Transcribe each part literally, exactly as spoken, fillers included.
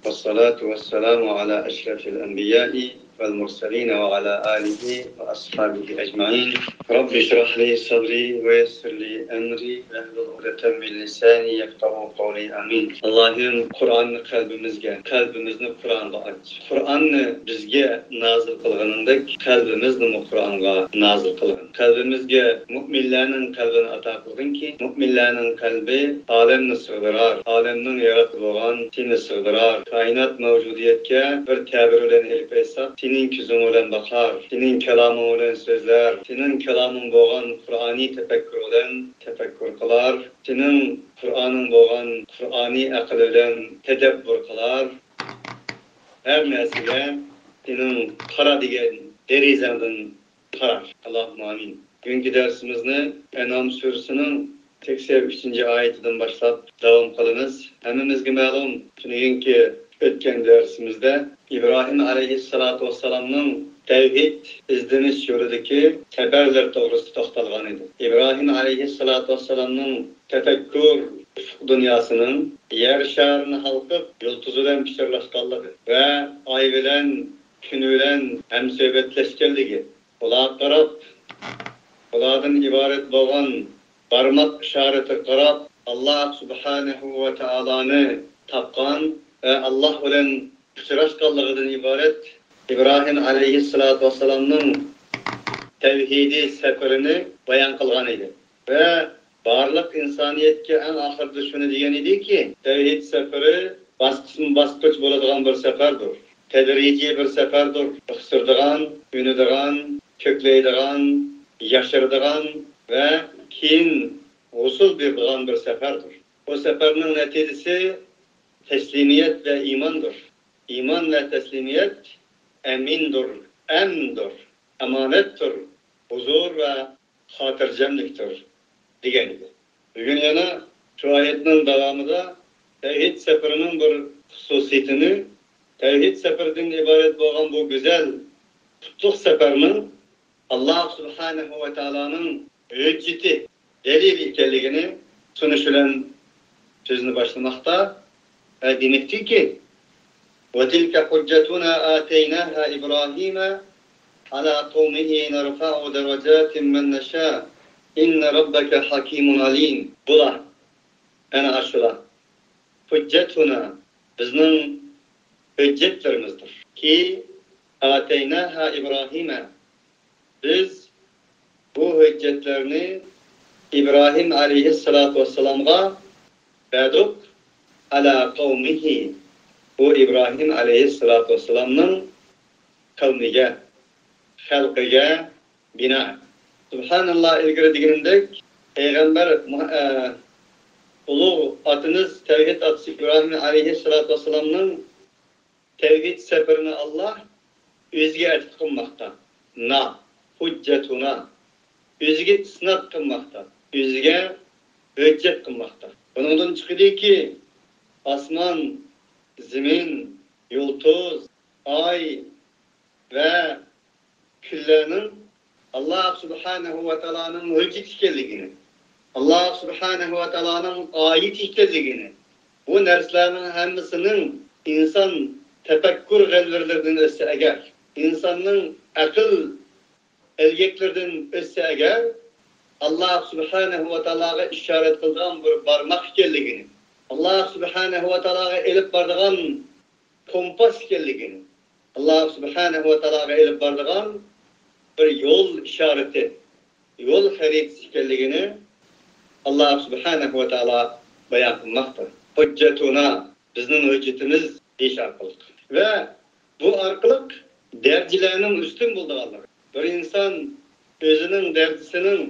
والصلاة والسلام على أشرف الأنبياء والمرسلين وعلى آله وأصحابه أجمعين. رب اشرح لي صدري ويسر لي أمري واحلل عقدة من لساني يفقهوا قولي. آمين. ئاللاھىم، قۇرئاننى قەلبىمىزگە، قەلبىمىزنى قۇرئانغا ئاچ. قۇرئاننى بىزگە نازىل قىلغىنىڭدەك، قەلبىمىزنىمۇ قۇرئانغا نازىل قىلغىن. قەلبىمىزگە مۆمىنلەرنىڭ قەلبىنى ئاتا قىلغىنكى، مۆمىنلەرنىڭ قەلبى ئالەمنى سىغدۇرار، ئالەمنىڭ ياراتقۇسى بولغان سېنى سىغدۇرار. كائىنات مەۋجۇدىيەتكە بىر تەبىر بىلەن ئېلىپ ئېيتساق، سېنىڭ كۆزۈڭ بىلەن باقار، سېنىڭ كالامىڭ بىلەن سۆزلەر، سېنىڭ كالامىڭ بولغان قۇرئانىي تەپەككۇر بىلەن تەپەككۇر قىلار، سېنىڭ قۇرئانىڭ بولغان قۇرئانىي ئەقىل بىلەن تەدەببۇر قىلار. ھەر نەرسىگە سېنىڭ قارا دېگەن دېرىزەڭدىن قارار. ئاللاھۇممە ئامىن. بۈگۈنكى دەرسىمىزنى ئەنئام سۈرىسىنىڭ سەكسەن ئۈچىنچى ئايىتىدىن باشلاپ داۋام قىلىمىز. ھەممىمىزگە مەلۇم، تۈنۈگۈنكى ئۆتكەن دەرسىمىزدە ئىبراھىم ئەلەيھىسسالاتۇ ۋەسسالامنىڭ تەۋھىد ئىزدىنىش يولىدىكى سەپەرلىرى توغرىسىدا توختالغان ئىدۇق. ئىبراھىم ئەلەيھىسسالاتۇ ۋەسسالامنىڭ تەپەككۇر ئۇفۇق دۇنياسىنىڭ يەر شارىنى ھالقىپ، يۇلتۇز بىلەن پىچىرلاشقانلىقى ۋە ئاي بىلەن، كۈن بىلەن ھەمسۆھبەتلەشكەنلىكى، ئۇلارغا قاراپ، ئۇلاردىن ئىبارەت بولغان بارماق ئىشارىتىگە قاراپ، ئاللا سۇبھانەھۇ ۋە تائالانى تاپقان ۋە ئاللا بىلەن ئۇچراشقانلىقىدىن ئىبارەت ئىبراھىم ئەلەيھىسسالاتۇ ۋەسسالامنىڭ تەۋھىدىي سەپىرىنى بايان قىلغان ئىدى. ۋە بارلىق ئىنسانىيەتكە ئەڭ ئاخىرىدا شۇنى دېگەن ئىدىكى، تەۋھىد سەپىرى باسقۇچمۇ باسقۇچ بولىدىغان بىر سەپەردۇر. تەدرىجىي بىر سەپەردۇر. قىستۇرىدىغان، ئۈنىدىغان، كۆكلەيدىغان، ياشىرىدىغان ۋە كېيىن ھوسۇل بېرىدىغان بىر سەپەردۇر. بۇ سەپەرنىڭ نەتىجىسى تەسلىمىيەت ۋە ئىماندۇر. ئىمان ۋە تەسلىمىيەت ئەمىندۇر، ئەمدۇر، ئامانەتتۇر، ھۇزۇر ۋە خاتىرجەملىكتۇر، دېگەن ئىدى. بۈگۈن يەنە شۇ ئايەتنىڭ داۋامىدا تەۋھىد سەپىرىنىڭ بىر خۇسۇسىيىتىنى، تەۋھىد سەپىرىدىن ئىبارەت بولغان بۇ گۈزەل، قۇتلۇق سەپەرنىڭ ئاللا سۇبھانەھۇ ۋە تائالانىڭ ھۆججىتى، دەلىلى ئىكەنلىكىنى تونۇش بىلەن سۆزنى باشلىماقتا ۋە دېمەكچىكى، وتلك حجتنا آتيناها إبراهيم على قومه نرفع درجات من نشاء إن ربك حكيم عليم. بۇلار، ئەنە ئاشۇلار، ھۆججەتۇنا، بىزنىڭ ھۆججەتلىرىمىزدۇر. كى آتيناها إبراهيم، بىز بۇ ھۆججەتلەرنى ئىبراھىم ئەلەيھىسسالاتۇ ۋەسسالامغا بەردۇق. على قومه، بۇ ئىبراھىم ئەلەيھىسسالاتۇ ۋەسسالامنىڭ قەۋمىگە، خەلقىگە بىنائەن. سۇبھاناللا، ئىلگىرى دېگىنىمدەك، پەيغەمبەر مۇ-، ئە، ئۇلۇغ ئاتىمىز، تەۋھىد ئاتىسى ئىبراھىم ئەلەيھىسسالاتۇ ۋەسسالامنىڭ تەۋھىد سەپىرىنى ئاللا ئۆزىگە ئەتىپ قىلماقتا. نا، ھۇججەتۇنا. ئۆزىگە ئىسناد قىلماقتا. ئۆزىگە ھۆججەت قىلماقتا. بۇنىڭدىن چىقىدۇكى، ئاسمان، زېمىن، يۇلتۇز، ئاي ۋە كۈنلەرنىڭ ئاللا سۇبھانەھۇ ۋە تائالانىڭ ھۆججىتى ئىكەنلىكىنى، ئاللا سۇبھانەھۇ ۋە تائالانىڭ ئايىتى ئىكەنلىكىنى، بۇ نەرسىلەرنىڭ ھەممىسىنىڭ ئىنسان تەپەككۇر غەلۋىرلىرىدىن ئۆتسە ئەگەر، ئىنساننىڭ ئەقىل ئەلگەكلىرىدىن ئۆتسە ئەگەر، ئاللا سۇبھانەھۇ ۋە تائالاغا ئىشارەت قىلىدىغان بىر بارماق ئىكەنلىكىنى، ئاللا سۇبھانەھۇ ۋە تائالاغا ئېلىپ بارىدىغان كومپاس ئىكەنلىكىنى، ئاللا سۇبھانەھۇ ۋە تائالاغا ئېلىپ بارىدىغان بىر يول ئىشارىتى، يول خەرىتىسى ئىكەنلىكىنى ئاللا سۇبھانەھۇ ۋە تائالا بايان قىلماقتا. ھۇججەتۇنا، بىزنىڭ ھۆججىتىمىز دېيىش ئارقىلىق. ۋە بۇ ئارقىلىق دەرىجىلەرنىڭ ئۈستۈن بولىدىغانلىقى. بىر ئىنسان ئۆزىنىڭ دەرىجىسىنىڭ،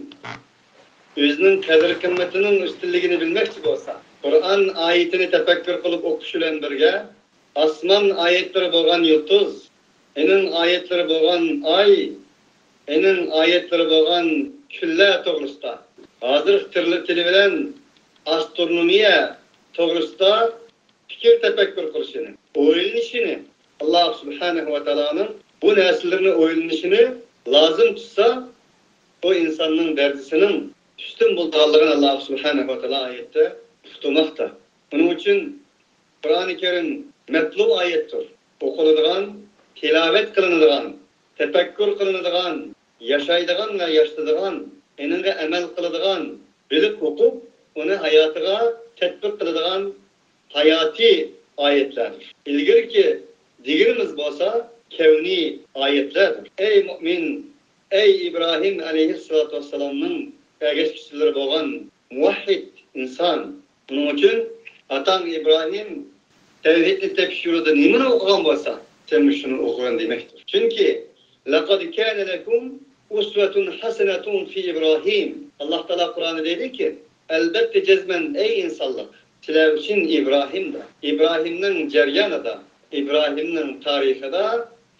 ئۆزىنىڭ قەدىر-قىممىتىنىڭ ئۈستۈنلۈكىنى بىلمەكچى بولسا، قۇرئان ئايىتىنى تەپەككۇر قىلىپ ئوقۇش بىلەن بىرگە، ئاسمان ئايەتلىرى بولغان يۇلتۇز، ئېنىڭ ئايەتلىرى بولغان ئاي، ئېنىڭ ئايەتلىرى بولغان كۈنلەر توغرىسىدا، ھازىرقى تىل-، تىلى بىلەن ئاسترونومىيە توغرىسىدا پىكىر تەپەككۇر قىلىشىنى، ئويلىنىشىنى، ئاللا سۇبھانەھۇ ۋە تائالانىڭ بۇ نەرسىلىرىنى ئويلىنىشىنى لازىم تۇتسا، بۇ ئىنساننىڭ دەرىجىسىنىڭ ئۈستۈن بولىدىغانلىقىنى ئاللا سۇبھانەھۇ ۋە تائالا ئايەتتە ئۇقتۇرماقتا. ئۇنىڭ ئۈچۈن قۇرئانى كەرىم مەتلۇ ئايەتتۇر. ئوقۇلىدىغان، تىلاۋەت قىلىنىدىغان، تەپەككۇر قىلىنىدىغان، ياشايدىغان ۋە ياشىتىدىغان، ئېنىڭغا ئەمەل قىلىدىغان، بىلىپ ئوقۇپ، ئۇنى ھاياتىغا تەتبىق قىلىدىغان ھاياتىي ئايەتلەردۇر. ئىلگىرىكى دېگىنىمىز بولسا كەۋنىي ئايەتلەردۇر. ئەي مۇئمىن، ئەي ئىبراھىم ئەلەيھىسسالاتۇ ۋەسسالامنىڭ ئەگەشكۈچىلىرى بولغان مۇۋەھھىد ئىنسان! بۇنىڭ ئۈچۈن ئاتاڭ ئىبراھىم تەۋھىدنى تېپىش يولىدا نېمىنى ئوقۇغان بولسا، سەنمۇ شۇنى ئوقۇغىن دېمەكتۇر. چۈنكى، لەقەد كانە لەكۇم ئۇسۋەتۇن ھەسەنەتۇن فى ئىبراھىم. ئاللاھ تائالا قۇرئاندا دەيدۇكى، ئەلبەتتە جەزمەن ئەي ئىنسانلىق، سىلەر ئۈچۈن ئىبراھىمدا، ئىبراھىمنىڭ جەريانىدا، ئىبراھىمنىڭ تارىخىدا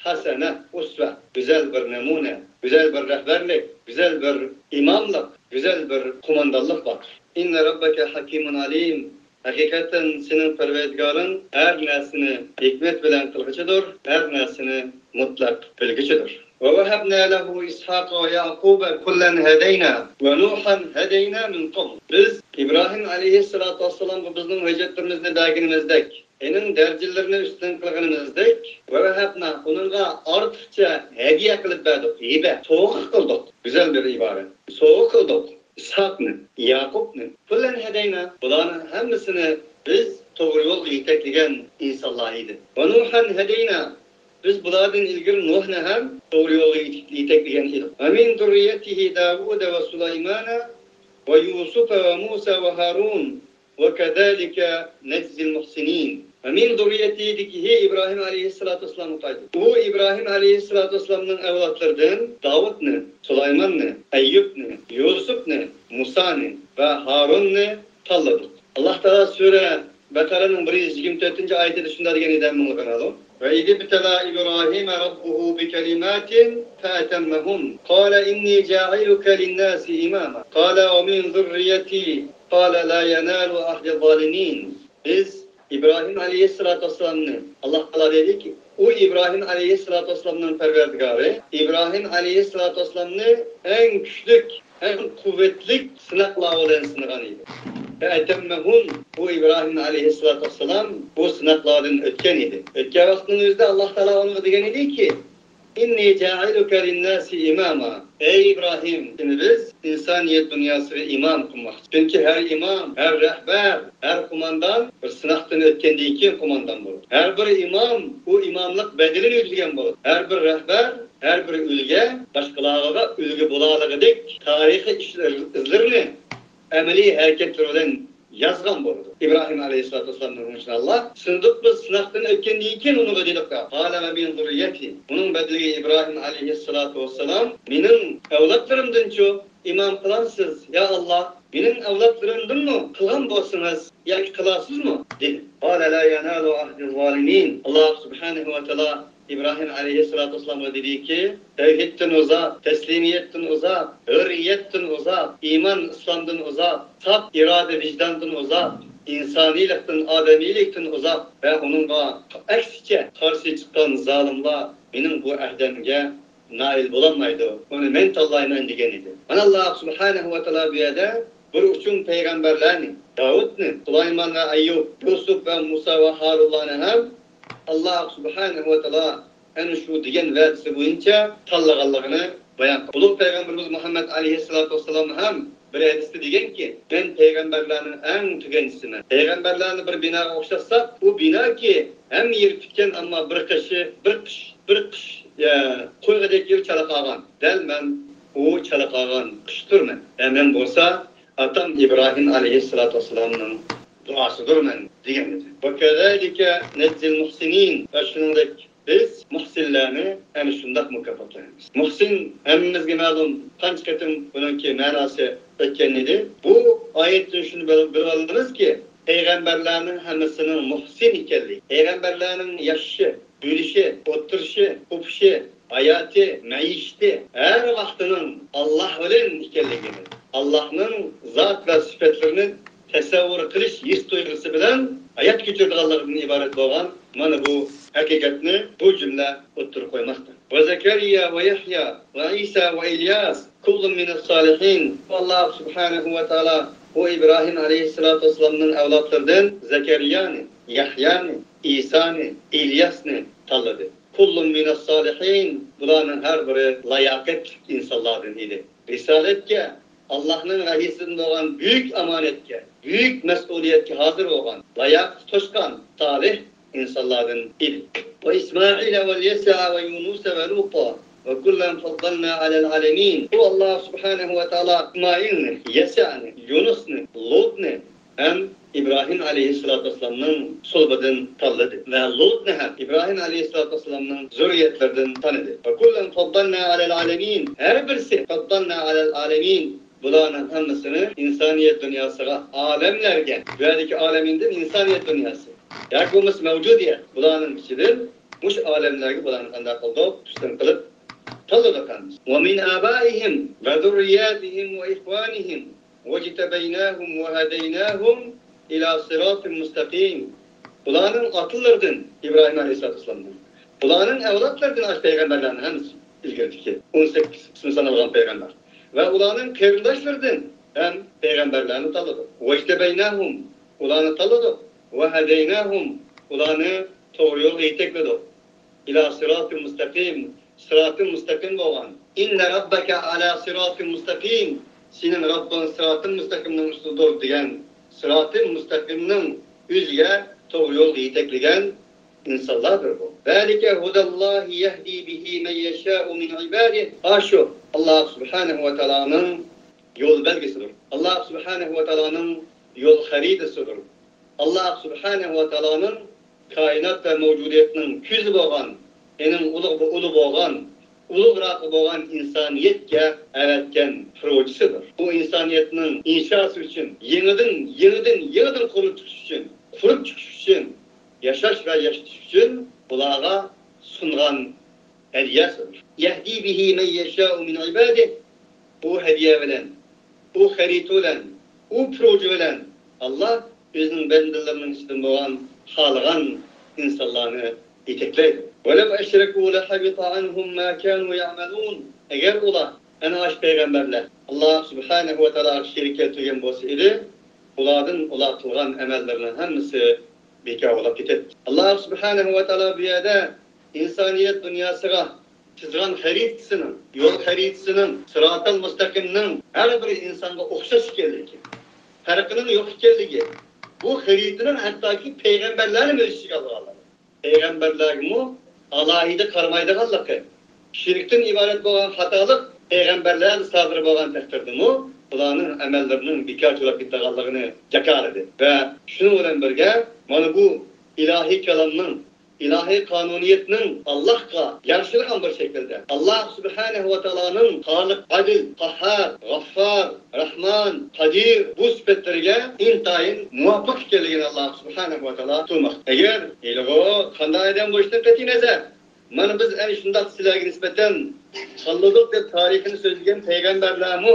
ھەسەنە، ئۇسۋە، گۈزەل بىر نەمۇنە، گۈزەل بىر رەھبەرلىك، گۈزەل بىر ئىماملىق، گۈزەل بىر قوماندانلىق بار. ئىننە رەببەكە ھەكىمۇن ئەلىم. ھەقىقەتەن سېنىڭ پەرۋەردىگارىڭ ھەر نەرسىنى ھېكمەت بىلەن قىلغۇچىدۇر، ھەر نەرسىنى مۇتلەق بىلگۈچىدۇر. وَوَهَبْنَا لَهُ إِسْحَاقَ وَيَعْقُوبَ كُلًّا هَدَيْنَا وَنُوحًا هَدَيْنَا مِنْ قَبْلُ. بىز ئىبراھىم ئەلەيھىسسالاتۇ ۋەسسالامغا بىزنىڭ ھۆججەتلىرىمىزنى بەرگىنىمىزدەك، ئېنىڭ دەرىجىلىرىنى ئۈستۈن قىلغىنىمىزدەك، وَوَهَبْنَا، ئۇنىڭغا ئارتۇقچە ھەدىيە قىلىپ بەردۇق، ھىبە، سوۋغا قىلدۇق. گۈزەل بىر ئىبارە. سوۋغا قىلدۇق. ئىسھاقنى، ياقۇپنى، كۇللەن ھەدەينا، بۇلارنىڭ ھەممىسىنى بىز توغرا يولغا يېتەكلىگەن ئىنسانلار ئىدى. ۋە نۇھەن ھەدەينا، بىز بۇلاردىن ئىلگىرى نۇھنى ھەم توغرا يولغا يېتەكلىگەن ئىدۇق. ۋە مىن زۇررىيەتىھى داۋۇدە ۋە سۇلايمانە ۋە يۇسۇفە ۋە مۇسا ۋە ھارۇن ۋە كەزالىكە نەجزىل مۇھسىنىن. ۋە مىن زۇررىيەتىھىدىكى ئىبراھىم ئەلەيھىسسالاتۇ ۋەسسالامغا قايتىدۇ. ئۇ ئىبراھىم ئەلەيھىسسالاتۇ ۋەسسالامنىڭ ئەۋلادلىرىدىن داۋۇتنى، سۇلايماننى، ئەييۇبنى، يۈسۈپنى، مۇسانى ۋە ھارۇننى تاللىدۇق. ئاللاھ تائالا سۈرە بەقەرەنىڭ بىر يۈز يىگىرمە تۆتىنچى ئايىتىدە شۇنداق دېگەن ئىدى، مۇڭلىغىن ئالۇڭ. وَإِذِ ابْتَلَىٰ إِبْرَاهِيمَ رَبُّهُ بِكَلِمَاتٍ فَأَتَمَّهُنَّ قَالَ إِنِّي جَاعِلُكَ لِلنَّاسِ إِمَامًا قَالَ وَمِن ذُرِّيَّتِي قَالَ لَا يَنَالُ عَهْدِيَ الظَّالِمِينَ. بىز ئىبراھىم ئەلەيھىسسالاتۇ ۋەسسالامنى، ئاللاھ تائالا دېدىكى، ئۇ ئىبراھىم ئەلەيھىسسالاتۇ ۋەسسالامنىڭ پەرۋەردىگارى ئىبراھىم ئەلەيھىسسالاتۇ ۋەسسالامنى ئەڭ كۈچلۈك، ئەڭ قۇۋۋەتلىك سىناقلار بىلەن سىنىغان ئىدى. فَأَتَمَّهُنَّ، بۇ ئىبراھىم ئەلەيھىسسالاتۇ ۋەسسالام بۇ سىناقلاردىن ئۆتكەن ئىدى. ئۆتكەن ۋاقىتنىڭ ئۆزىدە ئاللاھ تائالا ئۇنىڭغا دېگەن ئىدىكى، إِنِّي جَاعِلُكَ لِلنَّاسِ إِمَامًا. ئەي ئىبراھىم، سېنى بىز ئىنسانىيەت دۇنياسىغا ئىمام قىلماقچى. چۈنكى ھەر ئىمام، ھەر رەھبەر، ھەر قوماندان بىر سىناقتىن ئۆتكەندىن كېيىن قوماندان بولىدۇ. ھەر بىر ئىمام ئۇ ئىماملىق بەدىلىنى ئۆتىگەن بولىدۇ. ھەر بىر رەھبەر، ھەر بىر ئۈلگە باشقىلارغا ئۈلگە بولالىغۇدەك تارىخىي ئىشلار، ئىزلىرىنى ئەمەلىي ھەرىكەتلىرى بىلەن يازغان بولىدۇ. ئىبراھىم ئەلەيھىسسالاتۇ ۋەسسالامنىڭ مۇشۇنداق، سىنىدۇق بىز سىناقتىن ئۆتكەندىن كېيىن ئۇنىڭغا دېدۇق، قالە ۋە مىن زۇررىيەتى. ئۇنىڭ بەدىلىگە ئىبراھىم ئەلەيھىسسالاتۇ ۋەسسالام، مېنىڭ ئەۋلادلىرىمدىنچۇ ئىمام قىلامسىز، يا ئاللاھ؟ مېنىڭ ئەۋلادلىرىمدىنمۇ قىلغان بولسىڭىز ياكى قىلارسىزمۇ؟ دېدى. قالە لا يەنالۇ ئەھدىز زالىمىن. ئاللاھ سۇبھانەھۇ ۋە تائالا ئىبراھىم ئەلەيھىسسالاتۇ ۋەسسالامغا دېدىكى، تەۋھىدتىن ئۇزاق، تەسلىمىيەتتىن ئۇزاق، ھۆرىيەتتىن ئۇزاق، ئىمان ئىسلامدىن ئۇزاق، ساپ ئىرادە ۋىجداندىن ئۇزاق، ئىنسانىيلىقتىن، ئادەمىيلىكتىن ئۇزاق ۋە ئۇنىڭغا ئەكسىچە قارشى چىققان زالىملار مېنىڭ بۇ ئەھدەمگە نائىل بولالمايدۇ، ئۇنى مەن تاللايمەن دېگەن ئىدى. مانا ئاللاھ سۇبھانەھۇ ۋە تائالا بۇ يەردە بىر ئۇچۇم پەيغەمبەرلەرنى، داۋۇتنى، سۇلايمان ۋە ئەييۇب، يۈسۈپ ۋە مۇسا ۋە ھارۇنلارنى ھەم ئاللاھ سۇبھانەھۇ ۋە تائالا ئەنە شۇ دېگەن ۋەدىسى بويىچە تاللىغانلىقىنى بايان قىلدى. ئۇلۇغ پەيغەمبىرىمىز مۇھەممەد ئەلەيھىسسالاتۇ ۋەسسالام ھەم بىر ھەدىستە دېگەنكى، مەن پەيغەمبەرلەرنىڭ ئەڭ تۈگەنچىسىمەن. پەيغەمبەرلەرنى بىر بىناغا ئوخشاتساق، ئۇ بىناكى ھەممە يېرى پۈتكەن، ئەمما بىر قىشى، بىر قىش، بىر قىش، يا، قويغۇدەك يېرى چالا قالغان. دەل مەن ئۇ چالا قالغان قىشتۇرمەن. ۋە مەن بولسا ئاتام ئىبراھىم ئەلەيھىسسالاتۇ ۋەسسالامنىڭ دۇئاسىدۇرمەن دېگەن ئىدى. ۋە كەزالىكە نەجزىل مۇھسىنىن. ۋە شۇنىڭدەك بىز مۇھسىنلارنى ئەنە شۇنداق مۇكاپاتلايمىز. مۇھسىن ھەممىمىزگە مەلۇم، قانچە قېتىم بۇنىڭكى مەناسى ئۆتكەن ئىدى. بۇ ئايەتتىن شۇنى بىل-، بىلىۋالىمىزكى، پەيغەمبەرلەرنىڭ ھەممىسىنىڭ مۇھسىن ئىكەنلىكى، پەيغەمبەرلەرنىڭ ياشىشى، ئۆلۈشى، ئولتۇرۇشى، قوپۇشى، ھاياتى، مەئىشىتى ھەر ۋاقتىنىڭ ئاللاھ بىلەن ئىكەنلىكىنى، ئاللاھنىڭ زات ۋە سۈپەتلىرىنى تەسەۋۋۇر قىلىش ھېس تۇيغۇسى بىلەن ھايات كەچۈرىدىغانلىقىدىن ئىبارەت بولغان مانا بۇ ھەقىقەتنى بۇ جۈملە ئوتتۇرىغا قويماقتا. ۋە زەكەرىيا ۋە يەھيا ۋە ئىسا ۋە ئىلياس كۇللۇن مىنەس سالىھىن. ئاللاھ سۇبھانەھۇ ۋە تائالا بۇ ئىبراھىم ئەلەيھىسسالاتۇ ۋەسسالامنىڭ ئەۋلادلىرىدىن زەكەرىيانى، يەھيانى، ئىسانى، ئىلياسنى تاللىدى. كل من الصالحين، بۇلارنىڭ ھەر بىرى لاياقەتلىك ئىنسانلاردىن ئىدى. رىسالەتكە، ئاللاھنىڭ ۋەھيىسىدىن بولغان بۈيۈك ئامانەتكە، بۈيۈك مەسئۇلىيەتكە ھازىر بولغان، لاياقلىق توشقان سالىھ ئىنسانلاردىن ئىدى. وإسماعيل واليسع ويونس ولوطا وكلا فضلنا على العالمين. بۇ ئاللاھ سۇبھانەھۇ ۋە تائالا ئىسمائىلنى، يەسەنى، يۇنۇسنى، لۇتنى ھەم ئىبراھىم ئەلەيھىسسالاتۇ ۋەسسالامنىڭ سۇلبىدىن تاللىدى ۋە لۇتنى ھەم ئىبراھىم ئەلەيھىسسالاتۇ ۋەسسالامنىڭ زۇررىيەتلىرىدىن تاللىدى. وكلا فضلنا على العالمين. ھەر بىرسى، فضلنا على العالمين. بۇلارنىڭ ھەممىسىنى ئىنسانىيەت دۇنياسىغا، ئالەملەرگە، بۇ يەردىكى ئالەمىندىن ئىنسانىيەت دۇنياسى ياكى بولمىسا مەۋجۇدىيەت، بۇلارنىڭ ئىچىدىن مۇشۇ ئالەملەرگە بۇلارنى قانداق قىلدۇق؟ ئۈستۈن قىلىپ تاللىدۇق ھەممىسى. ومن آبائهم وذرياتهم وإخوانهم واجتبيناهم وهديناهم إلى صراط مستقيم. بۇلارنىڭ ئاتىلىرىدىن، ئىبراھىم ئەلەيھىسسالاتۇ ۋەسسالامنىڭ، بۇلارنىڭ ئەۋلادلىرىدىن ئاشۇ پەيغەمبەرلەرنىڭ ھەممىسى ئىلگىرىكى ئون سەككىز ئىسمى سانالغان پەيغەمبەر ۋە ئۇلارنىڭ قېرىنداشلىرىدىن ھەم پەيغەمبەرلەرنى تاللىدۇق. واجتبيناهم، ئۇلارنى تاللىدۇق. وهديناهم، ئۇلارنى توغرا يولغا يېتەكلىدۇق. إلى صراط مستقيم، سىراتىل مۇستەقىم بولغان. إن ربك على صراط مستقيم، سېنىڭ رەببىڭ سىراتىل مۇستەقىمنىڭ ئۈستىدۇر دېگەن، سىراتىل مۇستەقىمنىڭ ئۆزىگە، توغرا يولغا يېتەكلىگەن ئىنسانلاردۇر بۇ. ذلك هدى الله يهدي به من يشاء من عباده. ئاشۇ ئاللاھ سۇبھانەھۇ ۋە تائالانىڭ يول بەلگىسىدۇر. ئاللاھ سۇبھانەھۇ ۋە تائالانىڭ يول خەرىتىسىدۇر. ئاللاھ سۇبھانەھۇ ۋە تائالانىڭ كائىنات ۋە مەۋجۇدىيەتنىڭ كۆزى بولغان، ئېنىڭ ئۇلۇغ، ئۇلۇ بولغان، ئۇلۇغراقى بولغان ئىنسانىيەتكە ئەۋەتكەن پىروجىسىدۇر. بۇ ئىنسانىيەتنىڭ ئىنشاسى ئۈچۈن، يېڭىدىن، يېڭىدىن، يېڭىدىن قۇرۇلۇپ چىقىش ئۈچۈن، قۇرۇپ چىقىش ئۈچۈن، ياشاش ۋە ياشىتىش ئۈچۈن بۇلارغا سۇنغان ھەدىيەسىدۇر. يهدي به من يشاء من عباده. بۇ ھەدىيە بىلەن، بۇ خەرىتە بىلەن، بۇ پىروجى بىلەن ئاللاھ ئۆزىنىڭ بەندىلىرىنىڭ ئىچىدىن بولغان خالىغان ئىنسانلارنى يېتەكلەيدۇ. ولو أشركوا لحبط عنهم ما كانوا يعملون. ئەگەر ئۇلار، ئەنە ئاشۇ پەيغەمبەرلەر، ئاللاھ سۇبھانەھۇ ۋە تائالاغا شېرىك كەلتۈرگەن بولسا ئىدى، ئۇلاردىن ئۇلار قىلغان ئەمەللىرىنىڭ ھەممىسى بىكار بولاپ كېتەتتى. ئاللاھ سۇبھانەھۇ ۋە تائالا بۇ يەردە ئىنسانىيەت دۇنياسىغا چىزغان خەرىتىسىنىڭ، يول خەرىتىسىنىڭ، سىراتىل مۇستەقىمنىڭ ھەر بىر ئىنسانغا ئوخشاش ئىكەنلىكى، پەرقىنىڭ يوق ئىكەنلىكى، بۇ خەرىتىنىڭ ھەتتاكى پەيغەمبەرلەرنىمۇ ئۆز ئىچىگە ئالغانلىقى، پەيغەمبەرلەرگىمۇ ئالاھىدە قارىمايدىغانلىقى، شىركتىن ئىبارەت بولغان خاتالىق پەيغەمبەرلەردە سادىر بولغان تەقدىردىمۇ، ئۇلارنىڭ ئەمەللىرىنىڭ بىكار بولاپ كېتىدىغانلىقىنى جاكارلىدى. ۋە شۇنىڭ بىلەن بىرگە، مانا بۇ ئىلاھىي كالامنىڭ، ئىلاھىي قانۇنىيەتنىڭ ئاللاھقا يارىشىدىغان بىر شەكىلدە، ئاللاھ سۇبھانەھۇ ۋە تائالانىڭ خالىق، ئادىل، قاھھار، غەففار، رەھمان، قادىر، بۇ سۈپەتلىرىگە ئىنتايىن مۇۋاپىق ئىكەنلىكىنى ئاللاھ سۇبھانەھۇ ۋە تائالا تۇتۇلماقتا. ئەگەر ھېلىغۇ قانداق ئادەم بولۇشىدىن قەتئىينەزەر، مانا بىز ئەنە شۇنداق سىلەرگە نىسبەتەن تاللىدۇق دەپ تارىخىنى سۆزلىگەن پەيغەمبەرلەرمۇ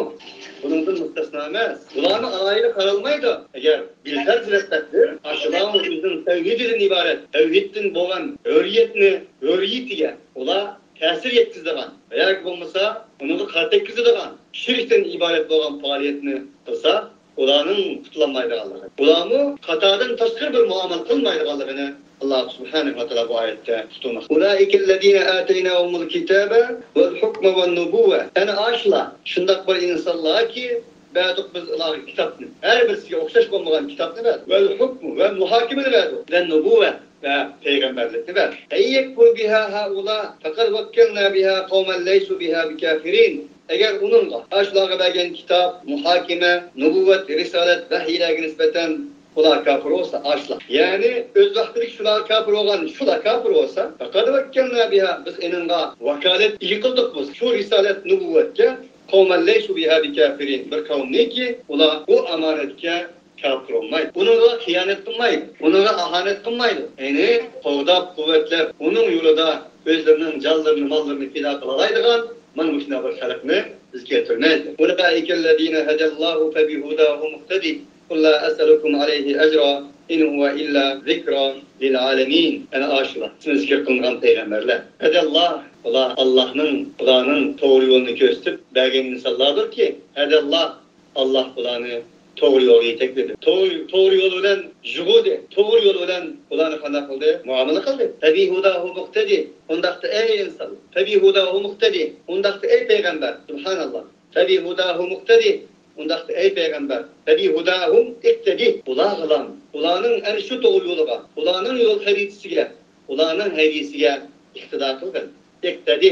بۇنىڭدىن مۇستەسنا ئەمەس. بۇلارمۇ ئالاھىدە قارالمايدۇ. ئەگەر بىلفەرز رەتبەتلەر، ئاشۇلارمۇ ئۆزىنىڭ تەۋھىدىدىن ئىبارەت، تەۋھىدتىن بولغان ھۆرىيەتنى، ھۆرىيىتىگە ئۇلار تەسىر يەتكۈزىدىغان ۋە ياكى بولمىسا ئۇنىڭغا قارا تەگكۈزىدىغان شىركتىن ئىبارەت بولغان پائالىيەتنى قىلسا، ئۇلارنىڭ قۇتۇلالمايدىغانلىقى، ئۇلارمۇ خاتادىن تاشقىرى بىر مۇئامىلە قىلمايدىغانلىقىنى ئاللاھ سۇبھانەھۇ ۋە تائالا بۇ ئايەتتە تۇتۇلماقتا. أولئك الذين آتيناهم الكتاب والحكم والنبوة. ئەنە ئاشۇلار شۇنداق بىر ئىنسانلاركى، بەردۇق بىز ئۇلارغا كىتابنى، ھەر بىرسىگە ئوخشاش بولمىغان كىتابنى بەردۇق. والحكم، ۋە مۇھاكىمىنى بەردۇق. والنبوة، ۋە پەيغەمبەرلىكنى بەردۇق. إن يكفر بها هؤلاء فقد وكلنا بها قوما ليسوا بها بكافرين. ئەگەر ئۇنىڭغا، ئاشۇلارغا بەرگەن كىتاب، مۇھاكىمە، نۇبۇۋۋەت، رىسالەت، ۋەھىيلەرگە نىسبەتەن ئۇلار كاپىر بولسا، ئاشۇلار، يەنى ئۆز ۋاقتىدىكى شۇلار كاپىر بولغان، شۇلار كاپىر بولسا، فقد وكلنا بها، بىز ئېنىڭغا ۋاكالەت ئىگە قىلدۇق بىز شۇ رىسالەت، نۇبۇۋۋەتكە، قوما ليسوا بها بكافرين، بىر قەۋمنىكى ئۇلار بۇ ئامانەتكە كاپىر بولمايدۇ. ئۇنىڭغا خىيانەت قىلمايدۇ. ئۇنىڭغا ئاھانەت قىلمايدۇ. يەنى قوغداپ، قۇۋۋەتلەپ، ئۇنىڭ يولىدا ئۆزلىرىنىڭ جانلىرىنى، ماللىرىنى پىدا قىلالايدىغان مانا مۇشۇنداق بىر خەلقنى بىز كەلتۈرمەيلى. أولئك الذين هدى الله فبهداه مقتده قل لا أسألكم عليه أجرا إن هو إلا ذكرى للعالمين. ئەنە ئاشۇلار، ئىسمى زىكىر قىلىنغان پەيغەمبەرلەر. ھەدەللاھ، ئۇلار ئاللاھنىڭ، خۇدانىڭ توغرا يولىنى كۆرسىتىپ بەرگەن ئىنسانلاردۇركى، ھەدەللاھ، ئاللاھ ئۇلارنى توغرا يولغا يېتەكلىدى. توغرا، توغرا يول بىلەن يۇغۇردى. توغرا يول بىلەن ئۇلارنى قانداق قىلدى؟ مۇئامىلە قىلدى. فَبِهُدَاهُ مُقْتَدِ. ئۇنداقتا ئەي ئىنسان، فَبِهُدَاهُ مُقْتَدِ. ئۇنداقتا ئەي پەيغەمبەر، سۇبھاناللا. فَبِهُدَاهُ مۇقتەدى. ئۇنداقتا ئەي پەيغەمبەر، فَبِهُدَاهُمْ اقْتَدِ. ئۇلارغىلا، ئۇلارنىڭ ئەنە شۇ توغرا يولىغا، ئۇلارنىڭ يول خەرىتىسىگە، ئۇلارنىڭ ھەدىسىگە ئىقتىدا قىلغىن. ئىقتەدى،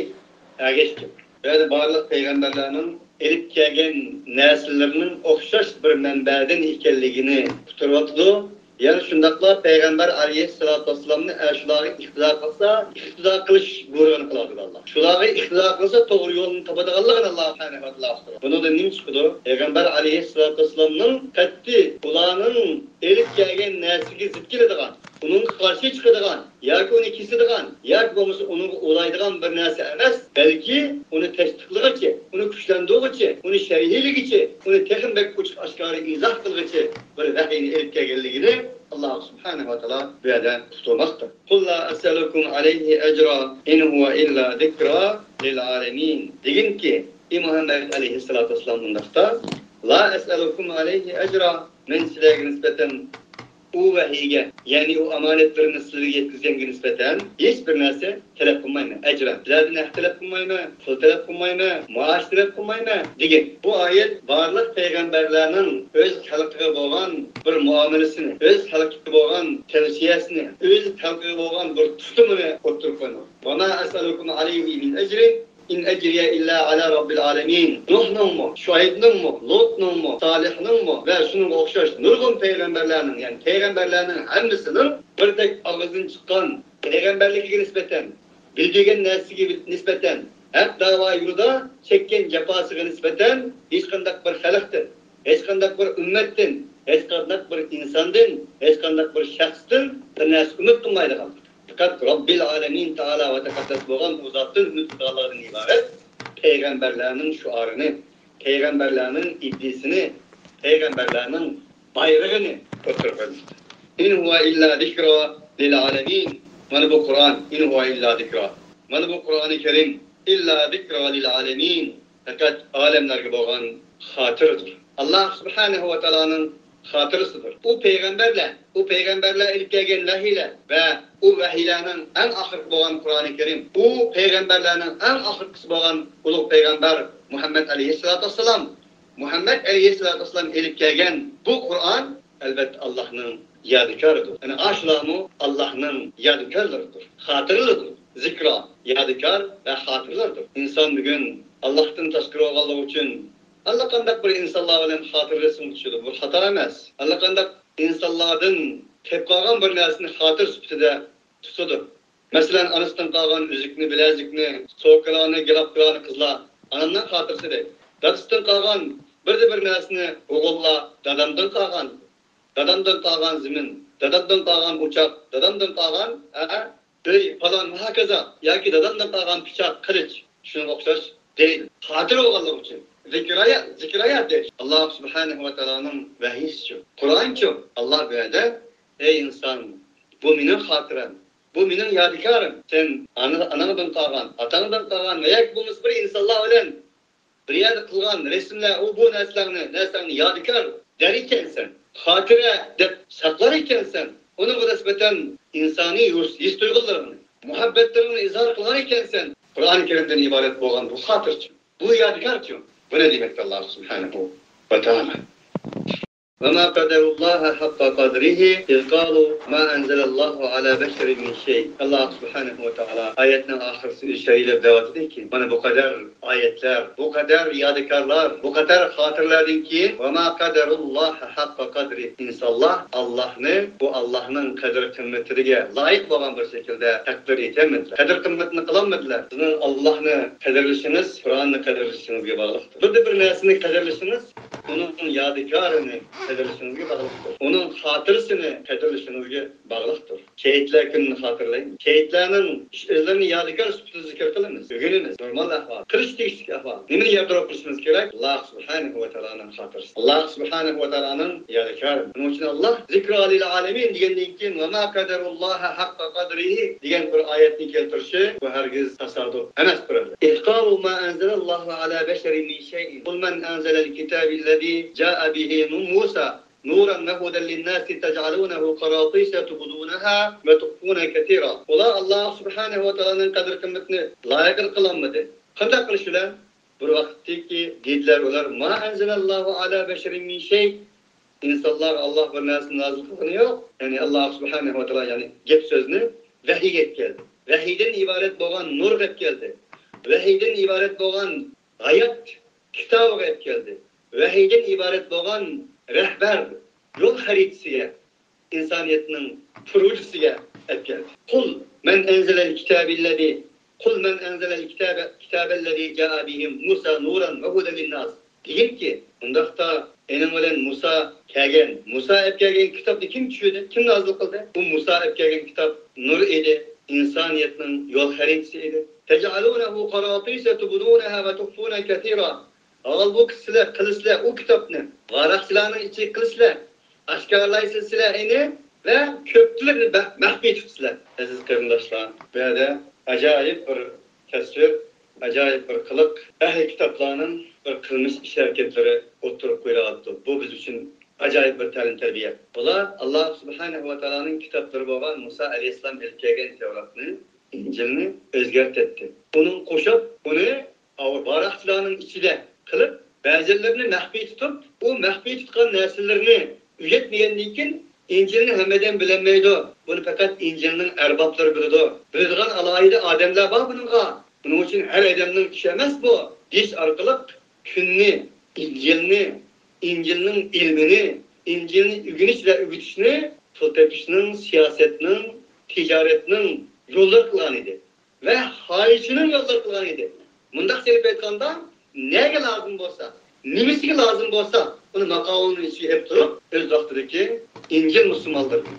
ئەگەشكىن. يەنى بارلىق پەيغەمبەرلەرنىڭ ئېلىپ كەلگەن نەرسىلىرىنىڭ ئوخشاش بىر مەنبەدىن ئىكەنلىكىنى ئۇقتۇرۇۋاتىدۇ. يەنە شۇنداقلا پەيغەمبەر ئەلەيھىسسالاتۇ ۋەسسالامنى ئە، شۇلارغا ئىقتىدا قىلسا، ئىقتىدا قىلىش بۇيرۇغىنى قىلىۋاتىدۇ ئاللا. شۇلارغا ئىقتىدا قىلسا، توغرا يولنى تاپىدىغانلىقىنى ئاللا سۇبھانەھۇ ۋە تائالا ئۇقتۇرىدۇ. بۇنىڭدىن نېمە چىقىدۇ؟ پەيغەمبەر ئەلەيھىسسالاتۇ ۋەسسالامنىڭ قەتئىي ئۇلارنىڭ ئېلىپ كەلگەن نەرسىگە زىت كېلىدىغان، ئۇنىڭغا قارشى چىقىدىغان ياكى ئۇنى كېسىدىغان ياكى بولمىسا ئۇنىڭغا ئۇلايدىغان بىر نەرسە ئەمەس، بەلكى ئۇنى تەستىقلىغۇچى، ئۇنى كۈچلەندۈرگۈچى، ئۇنى شەرھلىگۈچى، ئۇنى تېخىمۇ بەك ئوچۇق ئاشكارا ئىزاھ قىلغۇچى بىر ۋەھىينى ئېلىپ كەلگەنلىكىنى ئاللا سۇبھانەھۇ ۋە تائالا بۇ يەردە ئۇقتۇرماقتا. قُل لَّا أَسْأَلُكُمْ عَلَيْهِ أَجْرًا إِنْ هُوَ إِلَّا ذِكْرًا لِّلْعَالَمِينَ. دېگىنكى، ئى مۇھەممەد ئەلەيھىسسالاتۇ ۋەسسالام مۇنداقتا، لَا أَسْأَلُكُمْ عَلَيْهِ أَجْرًا، مەن سىلەرگە نىسبەتەن ئۇ ۋەھىيگە، يەنى ئۇ ئامانەتلىرىمنى سىلەرگە يەتكۈزگەنگە نىسبەتەن ھېچ بىر نەرسە تەلەپ قىلمايمەن. ئەجرەن، سىلەردىن ھەق تەلەپ قىلمايمەن، پۇل تەلەپ قىلمايمەن، مائاش تەلەپ قىلمايمەن، دېگەن. بۇ ئايەت بارلىق پەيغەمبەرلەرنىڭ ئۆز خەلقىگە بولغان بىر مۇئامىلىسىنى، ئۆز خەلقىگە بولغان تەۋسىيەسىنى، ئۆز خەلقىگە بولغان بىر تۇتۇمىنى ئوتتۇرىغا قويىدۇ. وَمَا أَسْأَلُكُمْ عَلَيْهِ مِنْ أَجْرٍ إِنْ أَجْرِيَ إِلَّا عَلَى رَبِّ الْعَالَمِينَ. نۇھنىڭمۇ، شۇئەيبنىڭمۇ، لۇتنىڭمۇ، سالىھنىڭمۇ ۋە شۇنىڭغا ئوخشاش نۇرغۇن پەيغەمبەرلەرنىڭ، يەنى پەيغەمبەرلەرنىڭ ھەممىسىنىڭ بىردەك ئاغزىدىن چىققان پەيغەمبەرلىكىگە نىسبەتەن، بىلدۈرگەن نەرسىگە نىسبەتەن، ھەق داۋا يولىدا چەككەن جاپاسىغا نىسبەتەن ھېچقانداق بىر خەلقتىن، ھېچقانداق بىر ئۈممەتتىن، ھېچقانداق بىر ئىنساندىن، ھېچقانداق بىر شەخستىن بىر نەرسە ئۈمىد قىلمايدىغان، پەقەت رەببىل ئالەمىن تائالا ۋە تەقەددەس بولغان ئۇ زاتتىن ئۈمىد قىلىدىغانلىقىدىن ئىبارەت پەيغەمبەرلەرنىڭ شوئارىنى، پەيغەمبەرلەرنىڭ ئىدىيىسىنى، پەيغەمبەرلەرنىڭ بايرىقىنى ئوتتۇرىغا قويماقتا. إِنْ هُوَ إِلَّا ذِكْرًا لِّلْعَالَمِينَ. مانا بۇ قۇرئان، إِنْ هُوَ إِلَّا ذِكْرًا. مانا بۇ قۇرئانى كەرىم، إِلَّا ذِكْرًا لِّلْعَالَمِينَ. پەقەت ئالەملەرگە بولغان خاتىرىدۇر. ئاللا سۇبھانەھۇ ۋە تائالانىڭ خاتىرىسىدۇر. ئۇ پەيغەمبەرلەر، ئۇ پەيغەمبەرلەر ئېلىپ كەلگەن ۋەھىيلەر ۋە ئۇ ۋەھىيلەرنىڭ ئەڭ ئاخىرقى بولغان قۇرئانى كەرىم، ئۇ پەيغەمبەرلەرنىڭ ئەڭ ئاخىرقىسى بولغان ئۇلۇغ پەيغەمبەر مۇھەممەد ئەلەيھىسسالاتۇ ۋەسسالام، مۇھەممەد ئەلەيھىسسالاتۇ ۋەسسالام ئېلىپ كەلگەن بۇ قۇرئان، ئەلۋەتتە، ئاللانىڭ يادىكارىدۇر. يەنى ئاشۇلارمۇ ئاللانىڭ يادىكارلىرىدۇر، خاتىرىلىرىدۇر. زىكرا، يادىكار ۋە خاتىرىلىرىدۇر. ئىنسان بۈگۈن ئاللاھتىن تاشقىرى بولغانلىقى ئۈچۈن ئاللىقانداق بىر ئىنسانلار بىلەن خاتىرىلەشمىگە چۈشىدۇ. بۇ خاتا ئەمەس. ئاللىقانداق ئىنسانلاردىن تېپىپ قالغان بىر نەرسىنى خاتىرە سۈپىتىدە تۇتىدۇ. مەسىلەن، ئانىسىدىن قالغان ئۈزۈكنى، بىلەزۈكنى، سوكىلارنى، گىلاپلارنى قىزلار ئانامنىڭ خاتىرىسى دەيدۇ. دادىسىدىن قالغان بىردە بىر نەرسىنى ئوغۇللار دادامدىن قالغان، دادامدىن قالغان زېمىن، دادامدىن قالغان ئوچاق، دادامدىن قالغان، ھە، ئۆي، پالان ۋە ھاكازا، ياكى دادامدىن قالغان پىچاق، قىلىچ، شۇنىڭغا ئوخشاش دەيدۇ. خاتىرە بولغانلىقى ئۈچۈن. زىكرايا، زىكرايا دەيدۇ. ئاللا سۇبھانەھۇ ۋە تائالانىڭ ۋەھىيسىچۇ؟ قۇرئانچۇ؟ ئاللا بۇ يەردە، ئەي ئىنسان، بۇ مېنىڭ خاتىرەم، بۇ مېنىڭ يادىكارىم. سەن ئانا-، ئاناڭدىن قالغان، ئاتاڭدىن قالغان ۋە ياكى بولمىسا بىر ئىنسانلار بىلەن بىر يەردە قىلغان رەسىملەر، ئۇ بۇ نەرسىلەرنى، نەرسەڭنى يادىكار دەر ئىكەنسەن، خاتىرە دەپ ساقلار ئىكەنسەن، ئۇنىڭغا نىسبەتەن ئىنسانىي ھېس-، ھېس-تۇيغۇلىرىڭنى، مۇھەببەتلىرىڭنى ئىزھار قىلغان ئىكەنسەن، قۇرئانى كەرىمدىن ئىبارەت بولغان بۇ خاتىرىچۇ؟ بۇ يادىكارچۇ؟ بۇنى دېمەكتە ئاللا سۇبھانەھۇ ۋە تائالا. وَمَا قَدَرُوا اللَّهَ حَقَّ قَدْرِهِ إِذْ قَالُوا مَا أَنزَلَ اللَّهُ عَلَى بَشَرٍ مِّن شَيْءٍ. ئاللا سۇبھانەھۇ ۋە تائالا ئايەتنىڭ ئاخىرىسى ئۆزى شەرھلەپ دەۋاتىدۇكى، مانا بۇ قەدەر ئايەتلەر، بۇ قەدەر يادىكارلار، بۇ قەدەر خاتىرىلەردىن كېيىن، وَمَا قَدَرُوا اللَّهَ حَقَّ قَدْرِهِ. ئىنسانلار ئاللانى، بۇ ئاللانىڭ قەدىر-قىممىتىگە لايىق بولغان بىر شەكىلدە تەقدىر ئېتەلمىدىلەر. قەدىر-قىممىتىنى قىلالمىدىلەر. سىزنىڭ ئاللانى قەدىرلىشىڭىز قۇرئاننى قەدىرلىشىڭىزگە باغلىقتۇر. بىردە بىر نەرسىنى قەدىرلىشىڭىز ئۇنىڭ يادىكارىنى قەدىرلىشىڭىزگە باغلىقتۇر. ئۇنىڭ خاتىرىسىنى قەدىرلىشىڭىزگە باغلىقتۇر. شېھىتلەر كۈنىنى خاتىرىلەيمىز. شېھىتلەرنىڭ ئۆزلىرىنى يادىكار سۈپىتىدە زىكىر قىلىمىز، ئۆگىنىمىز. نورمال ئەھۋال. قىلىش تېگىشلىك ئەھۋال. نېمىنى يادراپ قىلىشىمىز كېرەك؟ ئاللاھ سۇبھانەھۇ ۋە تائالانىڭ خاتىرىسى. ئاللاھ سۇبھانەھۇ ۋە تائالانىڭ يادىكارى. شۇنىڭ ئۈچۈن ئاللاھ «ذكرى للعالمين» دېگەندىن كېيىن «وما قدروا الله حق قدره» دېگەن بىر ئايەتنى كەلتۈرۈشى، بۇ ھەرگىز تاسادۇپ ئەمەس، بۇرادەر. «احتاروا ما أنزل الله على بشر من شيء. قل من أنزل الكتاب الذي جاء به موسى نورا وهدى للناس تجعلونه قراطيس تبدونها وتخفون كثيرا.» ئۇلار ئاللاھ سۇبھانەھۇ ۋە تائالانىڭ قەدىر-قىممىتىنى لايىقىدا قىلالمىدى. قانداق قىلىش بىلەن؟ بىر ۋاقىتتىكى دېدىلەر ئۇلار، «ما أنزل الله على بشر من شيء.» ئىنسانلارغا ئاللاھ بىر نەرسىنى نازىل قىلغىنى يوق. يەنى ئاللاھ سۇبھانەھۇ ۋە تائالا، يەنى گەپ سۆزنى ۋەھىي ئېلىپ كەلدى. ۋەھىيدىن ئىبارەت بولغان نۇر ئېلىپ كەلدى. ۋەھىيدىن ئىبارەت بولغان ھايات كىتابىغا ئېلىپ كەلدى. ۋەھىيدىن ئىبارەت بولغان رەھبەر، يول خەرىتىسىگە، ئىنسانىيەتنىڭ پۇرۇجىسىگە ئېلىپ كەلدى. «قل من أنزل الكتاب الذي، قل من أنزل الكتاب، الكتاب الذي جاء به موسى نورا وهدى للناس.» دېگىنكى، ئۇنداقتا ئېنىڭ بىلەن مۇسا كەلگەن، مۇسا ئەپ كەلگەن كىتابنى كىم چۈشۈردى، كىم نازىل قىلدى؟ بۇ مۇسا ئەپ كەلگەن كىتاب نۇر ئىدى، ئىنسانىيەتنىڭ يول خەرىتىسى ئىدى. «تجعلونه قراطيس تبدونها وتخفون كثيرا.» ھالبۇكى سىلەر قىلىسىلەر ئۇ كىتابنى، ۋاراقچىلارنىڭ ئىچىگە قىلىسىلەر، ئاشكارىلايسىز سىلەر ئېنى ۋە كۆپلىرىنى بە-، مەخپىي تۇتىسىلەر. ئەزىز قېرىنداشلار، بۇ يەردە ئاجايىپ بىر تەسۋىر، ئەجايىپ بىر قىلىق، ئەھلى كىتابلارنىڭ بىر قىلمىش ئىش-ھەرىكەتلىرى ئوتتۇرىغا قويۇلۇۋاتىدۇ. بۇ بىز ئۈچۈن ئاجايىپ بىر تەلىم-تەربىيە. بۇلار ئاللاھ سۇبھانەھۇ ۋە تائالانىڭ كىتابلىرى بولغان مۇسا ئەلەيھىسسالام ئېلىپ كەلگەن تەۋراتنى، ئىنجىلنى ئۆزگەرتەتتى. ئۇنىڭغا قوشۇپ، ئۇنى ۋاراقچىلارنىڭ ئىچىدە قىلىپ، بەزىلىرىنى مەخپىي تۇتۇپ، ئۇ مەخپىي تۇتقان نەرسىلىرىنى ئۆگەتمىگەندىن كېيىن، ئىنجىلنى ھەممە ئادەم بىلەلمەيدۇ. بۇنى پەقەت ئىنجىلنىڭ ئەربابلىرى بىلىدۇ. بىلىدىغان ئالاھىدە ئادەملەر بار بۇنىڭغا. بۇنىڭ ئۈچۈن ھەر ئادەمنىڭ ئىشى ئەمەس بۇ. دېيىش ئارقىلىق كۈننى، ئىنجىلنى، ئىنجىلنىڭ ئىلمىنى، ئىنجىلنى ئۆگىنىش ۋە ئۆگىتىشنى پۇل تېپىشنىڭ، سىياسەتنىڭ، تىجارەتنىڭ يوللىرى قىلغان ئىدى. ۋە خاھىشىنىڭ يوللىرى قىلغان ئىدى. مۇنداق سېلىپ ئېيتقاندا، نەگە لازىم بولسا، نېمىسىگە لازىم بولسا، ئۇنى ماقاۋۇلنىڭ ئىچىگە ئېلىپ تۇرۇپ، ئۆز ۋاقتىدىكى ئىنجىل مۇسۇلمانلىرىنى،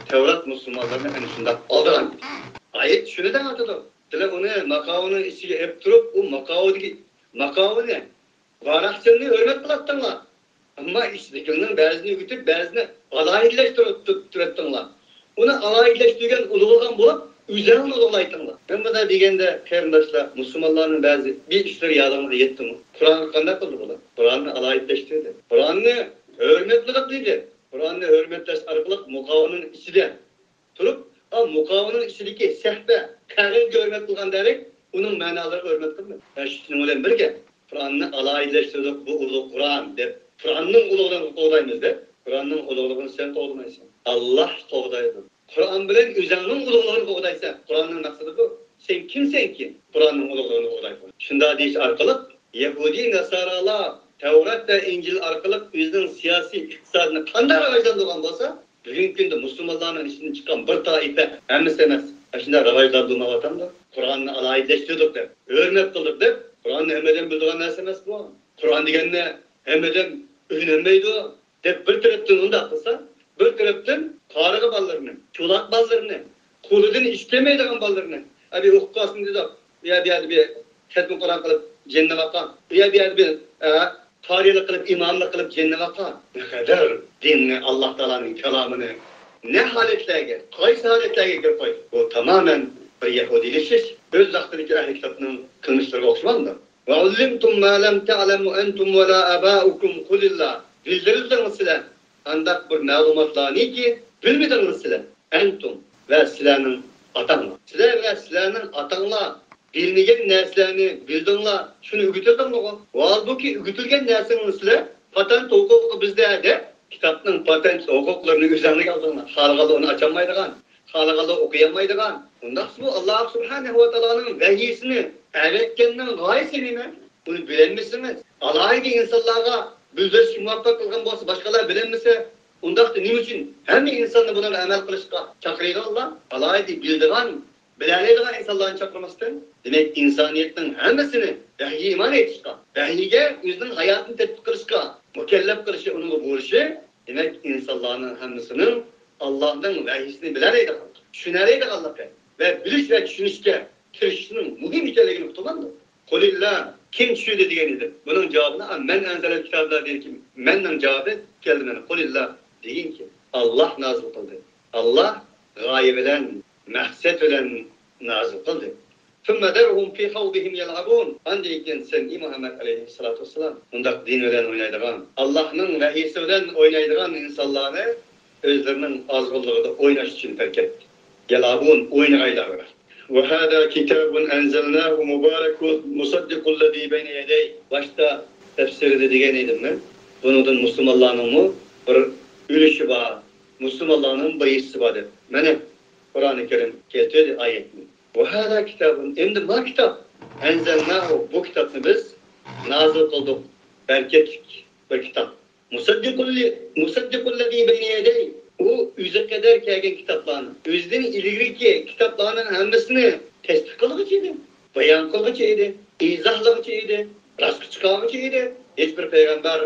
تەۋرات مۇسۇلمانلىرىنى ئەنە شۇنداق ئالدىغان ئىدى. ئايەت شۇنى دەۋاتىدۇ. بىلە ئۇنى ماقاۋۇلنىڭ ئىچىگە ئېلىپ تۇرۇپ، ئۇ ماقاۋۇدىكى، ماقاۋۇنى، ۋاراقچىلىنى ھۆرمەت قىلاتتىڭلار. ئەمما ئىچىدىكىلەرنىڭ بەزىنى ئۆگىتىپ، بەزىنى ئالاھىدىلەشتۈرۈپ تۇ-، تۇراتتىڭلار. ئۇنى ئالاھىدىلەشتۈرگەن ئۇلۇغلىغان بولۇپ، ئۆزەڭنى ئۇلۇغلايتتىڭلار. مەن بۇنداق دېگەندە، قېرىنداشلار، مۇسۇلمانلارنىڭ بەزى بىر ئىشلىرى يادىڭىزغا يەتتىمۇ؟ قۇرئانغا قانداق قىلدى بۇلار؟ قۇرئاننى ئالاھىدىلەشتۈردى. قۇرئاننى ھۆرمەتلىدۇق دېدى. قۇرئاننى ھۆرمەتلەش ئارقىلىق مۇقاۋىنىڭ ئىچىدە تۇرۇپ، ئا، مۇقاۋىنىڭ ئىچىدىكى سەھىپە، قەغەزگە ھۆرمەت قىلغاندەك، ئۇنىڭ مەنالىرىغا ھۆرمەت قىلمىدى. ۋە شۇنىڭ بىلەن بىرگە، قۇرئاننى ئالاھىدىلەشتۈردۇق، بۇ ئۇلۇغ قۇرئان، دەپ، قۇرئاننىڭ ئۇلۇغلۇقىنى قوغدايمىز، دەپ، قۇرئاننىڭ ئۇلۇغلۇقىنى سەن قوغدىمايسەن. ئاللاھ قوغدايدۇ. قۇرئان بىلەن ئۆزۈڭنىڭ ئۇلۇغلۇقىنى قوغدايسەن. قۇرئاننىڭ مەقسىتى بۇ. سەن كىمسەنكى، قۇرئاننىڭ ئۇلۇغلۇقىنى قوغدايدىغان؟ شۇنداق دېيىش ئارقىلىق، يەھۇدىي ناسارالار تەۋرات ۋە ئىنجىل ئارقىلىق ئۆزىنىڭ سىياسىي ئىقتىسادىنى قانداق راۋاجلاندۇرغان بولسا، بۈگۈنكى كۈندە مۇسۇلمانلارنىڭ ئىچىدىن چىققان بىر تائىپە، ھەممىسى ئەمەس، ئاشۇنداق راۋاجلاندۇرمايۋاتامدۇ؟ قۇرئاننى ئالاھىدىلەشتۈردۇق دەپ، ھۆرمەت قىلدۇق دەپ، قۇرئاننى ھەممە ئادەم بىلىدىغان نەرسە ئەمەس بۇ. قۇرئان دېگەننى ھەممە ئادەم ئۆگىنەلمەيدۇ دەپ، بىر تەرەپتىن ئۇنداق قىلسا، بىر تەرەپتىن قارىغا بالىلىرىنى، چولاق بالىلىرىنى، قولىدىن ئىش كەلمەيدىغان بالىلىرىنى، ئەبى ئوقۇپ قالسۇن دېدۇق، بۇ يەردە، بۇ يەردە بىر خەتمە قۇرئان قىلىپ جەننەتكە باققان، بۇ يەردە، بۇ يەردە بىر، ئە، قارىيلىق قىلىپ، ئىماملىق قىلىپ جەننەتكە باققان. نەقەدەر دىننى، ئاللاھ تائالانىڭ كالامىنى نە ھالەتلەرگە، قايسى ھالەتلەرگە كىرىپ قويدى؟ بۇ تامامەن بىر يەھۇدىيلىشىش، ئۆز ۋاقتىدىكى ئەھلى كىتابنىڭ قىلمىشلىرىغا ئوخشىمامدۇ؟ وعلمتم ما لم تعلموا أنتم ولا آباؤكم، قل الله. بىلدۈرۈلدىڭىز سىلەر ئانداق بىر مەلۇماتلارنىكى، بىلمىدىڭىز سىلەر. أنتم، ۋە سىلەرنىڭ ئاتاڭلار. سىلەر ۋە سىلەرنىڭ ئاتاڭلار بىلمىگەن نەرسىلەرنى بىلدىڭلار، شۇنى ئۆگىتىلدىڭلارغۇ. ھالبۇكى، ئۆگىتىلگەن نەرسىڭىزنى سىلەر پاتېنت ھوقۇقى بىزدە دەپ، كىتابنىڭ پاتېنت ھوقۇقلىرىنى ئۆزۈڭلارغا ئالدىڭلار. خالىغانلار ئۇنى ئاچالمايدىغان، خالىغانلار ئوقۇيالمايدىغان. ئۇنداقسىمۇ، ئاللاھ سۇبھانەھۇ ۋە تائالانىڭ ۋەھىيسىنى ئەۋەتكەننىڭ غايىسى نېمە؟ ئۇنى بىلەلمىسىڭىز، ئالاھىدە ئىنسانلارغا بىلدۈرۈشكە مۇۋەپپەق قىلغان بولسا، باشقىلار بىلەلمىسە، ئۇنداقتا نېمە ئۈچۈن ھەممە ئىنساننى بۇنىڭغا ئەمەل قىلىشقا چاقىرىدۇ ئاللاھ؟ ئالاھىدە بىلىدىغان، بىلەلەيدىغان ئىنسانلارنى چاقىرماستىن. دېمەك، ئىنسانىيەتنىڭ ھەممىسىنى ۋەھىيگە ئىمان ئېيتىشقا، ۋەھىيگە ئۆزىنىڭ ھاياتىنى تەتبىق قىلىشقا مۇكەللەپ قىلىشى، ئۇنىڭغا بۇيرۇشى، دېمەك، ئىنسانلارنىڭ ھەممىسىنىڭ ئاللاھنىڭ ۋەھىيسىنى بىلەلەيدىغانلىقى. چۈشىنەلەيدىغانلىقى ۋە بىلىش ۋە چۈشىنىشكە تىرىشىشنىڭ مۇھىم ئىكەنلىكىنى ئۇقتۇرمامدۇ؟ قۇلىللا، كىم چۈشىندى دېگەن ئىدى. بۇنىڭ جاۋابىنى، مەن ئەنزەلەل كىتابىللا دېگەن كىم؟ مەننىڭ جاۋابى كەلدى مانا، قۇلىللا دېگىنكى، ئاللاھ نازىل قىلدى. ئاللاھ غايە بىلەن، مەقسەت بىلەن نازىل قىلدى. ثم ذرهم في خوضهم يلعبون. ئاندىن كېيىن سەن، ئى مۇھەممەد ئەلەيھىسسالاتۇ ۋەسسالام، مۇنداق دىن بىلەن ئوينايدىغان، ئاللاھنىڭ ۋەھىيسى بىلەن ئوينايدىغان ئىنسانلارنى ئۆزلىرىنىڭ ئازغۇنلۇقىدا ئويناش ئۈچۈن تەرك ئەت. يلعبون، ئوينىغايلار. وهذا كتاب أنزلناه مبارك مصدق الذي بين يديه. باشتا تەپسىرىدە دېگەن ئىدىم مەن، بۇنىڭدىن مۇسۇلمانلارنىڭمۇ بىر ئۈلۈشى بار، مۇسۇلمانلارنىڭ بىر ھېسسىسى بار دەپ. مانا، قۇرئانى كەرىم كەلتۈردى ئايەتنى. وهذا كتاب، ئەمدى ما كىتاب، أنزلناه، بۇ كىتابنى بىز نازىل قىلدۇق، بەرىكەتلىك بىر كىتاب. مۇسەددىقۇل لى-، مۇسەددىقۇل لەزى بەينە يەدەيھ. ئۇ ئۆزى قەدەر كەلگەن كىتابلارنى، ئۆزىدىن ئىلگىرىكى كىتابلارنىڭ ھەممىسىنى تەستىق قىلغۇچى ئىدى، بايان قىلغۇچى ئىدى، ئىزاھلىغۇچى ئىدى، راستقا چىقارغۇچى ئىدى. ھېچ بىر پەيغەمبەر،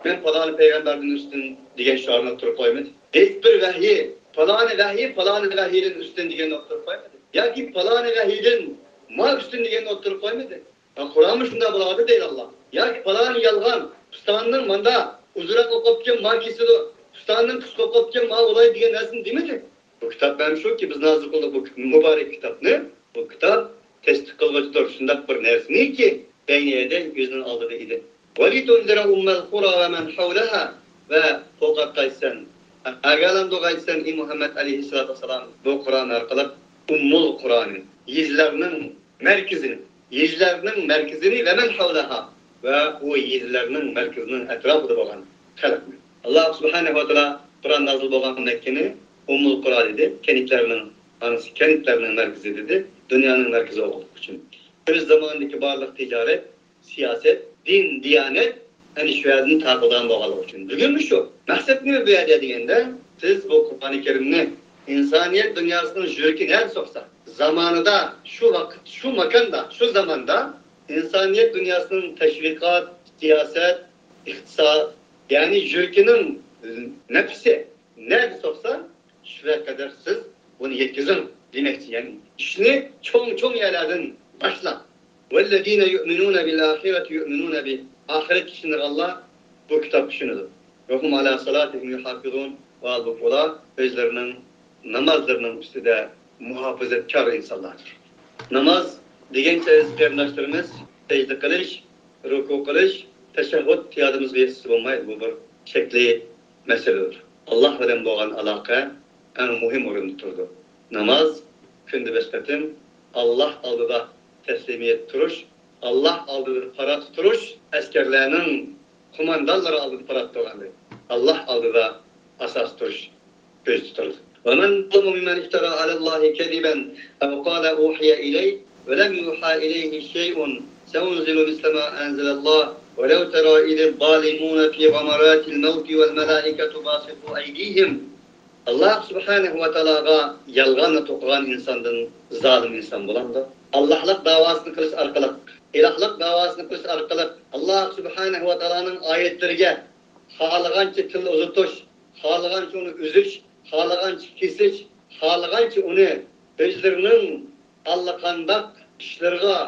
مەن پالانى پەيغەمبەردىن ئۈستۈن دېگەن شوئارنى ئوتتۇرىغا قويمىدى. ھېچ بىر ۋەھىي، پالانى ۋەھىي، پالانى ۋەھىيدىن ئۈستۈن دېگەننى ئوتتۇرىغا قويمىدى. ياكى پالانى ۋەھىيدىن ما ئۈستۈن دېگەننى ئوتتۇرىغا قويمىدى. ھە، قۇرئانمۇ شۇنداق بولغاندا دەيدۇ ئاللا. ياكى پالانى يالغان، پۇستاننىڭ ماندا ئۇزۇنراق ئوقۇپتىكەن، ما كېسىدۇ، پۇستاننىڭ قىسقا ئوقۇپتىكەن، ما ئولاي دېگەن نەرسىنى دېمىدى. بۇ كىتاب مەن شۇكى، بىز نازىل قىلدۇق بۇ مۇبارەك كىتابنى. بۇ كىتاب تەستىق قىلغۇچىدۇر شۇنداق بىر نەرسىنىكى، بەينە يەدەي، ئۆزىنىڭ ئالدىدا ئىدى. ولتنذر أم القرى ومن حولها. ۋە قورقۇتقايسەن، ئاگاھلاندۇرغايسەن، ئى مۇھەممەد ئەلەيھىسسالاتۇ ۋەسسالام، بۇ قۇرئان ئارقىلىق ئۇممۇل قۇرانى، يېزىلارنىڭ مەركىزىنى، يېزىلارنىڭ مەركىزىنى، ۋە مەن ھەۋلەھا، ۋە ئۇ يېزىلارنىڭ مەركىزىنىڭ ئەتراپىدا بولغان خەلقنى. ئاللا سۇبھانەھۇ ۋە تائالا قۇرئان نازىل بولغان مەككىنى ئۇممۇل قۇرا دېدى، كەنتلەرنىڭ ئانىسى، كەنتلەرنىڭ مەركىزى دېدى، دۇنيانىڭ مەركىزى بولغانلىقى ئۈچۈن. ئۆز زامانىدىكى بارلىق تىجارەت، سىياسەت، دىن، دىيانەت ئەنە شۇ يەردىن تارقىلىدىغان بولغانلىقى ئۈچۈن. بۈگۈنمۇ شۇ. مەقسەت نېمە بۇ يەردە دېگەندە، سىز بۇ قۇرئانى كەرىمنى ئىنسانىيەت دۇنياسىنىڭ يۈرىكى نەدە سوقسا، زامانىدا، شۇ ۋاقىت، شۇ ماكاندا، شۇ زاماندا ئىنسانىيەت دۇنياسىنىڭ تەشۋىقات، سىياسەت، ئىقتىساد، يەنى يۈرىكىنىڭ نەپسى نەدە سوقسا، شۇ قەدەر سىز بۇنى يەتكۈزۈڭ دېمەكچى. يەنى ئىشنى چوڭ-چوڭ يەرلەردىن باشلاڭ. والذين يؤمنون بالآخرة يؤمنون به. ئاخىرەتكە ئىشىنىدىغانلار بۇ كىتابقا ئىشىنىدۇ. وهم على صلاتهم يحافظون. ۋە ھالبۇكى ئۇلار ئۆزلىرىنىڭ نامازلىرىنىڭ ئۈستىدە مۇھاپىزەتكار ئىنسانلاردۇر. ناماز دېگەنچە ئەزىز قېرىنداشلىرىمىز، سەجدە قىلىش، رۇكۇ قىلىش، تەشەھھۇد يادىمىزغا يەتسە بولمايدۇ. بۇ بىر شەكلىي مەسىلىدۇر. ئاللا بىلەن بولغان ئالاقە ئەڭ مۇھىم ئورۇندا تۇرىدۇ. ناماز كۈندە بەش قېتىم، ئاللا ئالدىدا تەسلىمىيەتتە تۇرۇش، ئاللا ئالدىدا پاراقتا تۇرۇش، ئەسكەرلەرنىڭ قوماندانلىرى ئالدىدا پاراقتا تۇرغاندەك، ئاللا ئالدىدا ئاساس تۇرۇش كۆزدە تۇتۇلىدۇ. ومن أظلم ممن افترى على الله كذبا أو قال أوحي إلي ولم يوحى إليه شيء سأنزل مثل ما أنزل الله ولو ترى إذ الظالمون في غمرات الموت والملائكة باسطو أيديهم. ئاللا سۇبھانەھۇ ۋە تائالاغا يالغاننى توقۇغان ئىنساندىن زالىم ئىنسان بولامدۇ؟ ئاللاھلىق داۋاسىنى قىلىش ئارقىلىق، ئىلاھلىق داۋاسىنى قىلىش ئارقىلىق ئاللا سۇبھانەھۇ ۋە تائالانىڭ ئايەتلىرىگە خالىغانچە تىل ئۇزىتىش، خالىغانچە ئۇنى ئۈزۈش، خالىغانچە كېسىش، خالىغانچە ئۇنى ئۆزلىرىنىڭ ئاللىقانداق ئىشلىرىغا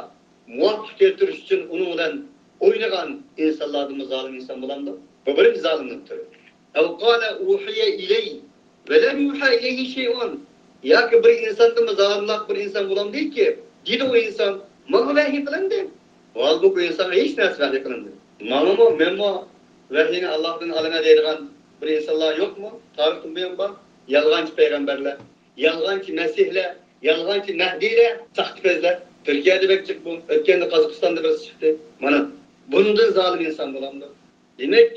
مۇۋاپىق كەلتۈرۈش ئۈچۈن ئۇنىڭ بىلەن ئوينىغان ئىنسانلاردىنمۇ زالىم ئىنسان بولامدۇ؟ بۇ بىرىنچى زالىملىق تۈرى. أو قال أوحي إلي ولم يوحى إليه شيء. ياكى بىر ئىنساندىنمۇ زالىمراق بىر ئىنسان بولامدىكى، دېدى ئۇ ئىنسان، ماڭا ۋەھىي قىلىندى. ھالبۇكى ئۇ ئىنسانغا ھېچ نەرسە ۋەھىي قىلىندى. ماڭىمۇ، مەنمۇ ۋەھىينى ئاللاھتىن ئالىمەن دەيدىغان بىر ئىنسانلار يوقمۇ؟ تارىختىن بۇيان بار. يالغانچى پەيغەمبەرلەر، يالغانچى مەسىھلەر، يالغانچى مەھدىيلەر، ساختىپەزلەر. تۈركىيەدە بەك جىق بۇ. ئۆتكەندە قازاقىستاندا بىرسى چىقتى. مانا، بۇندىن زالىم ئىنسان بولامدۇ؟ دېمەك،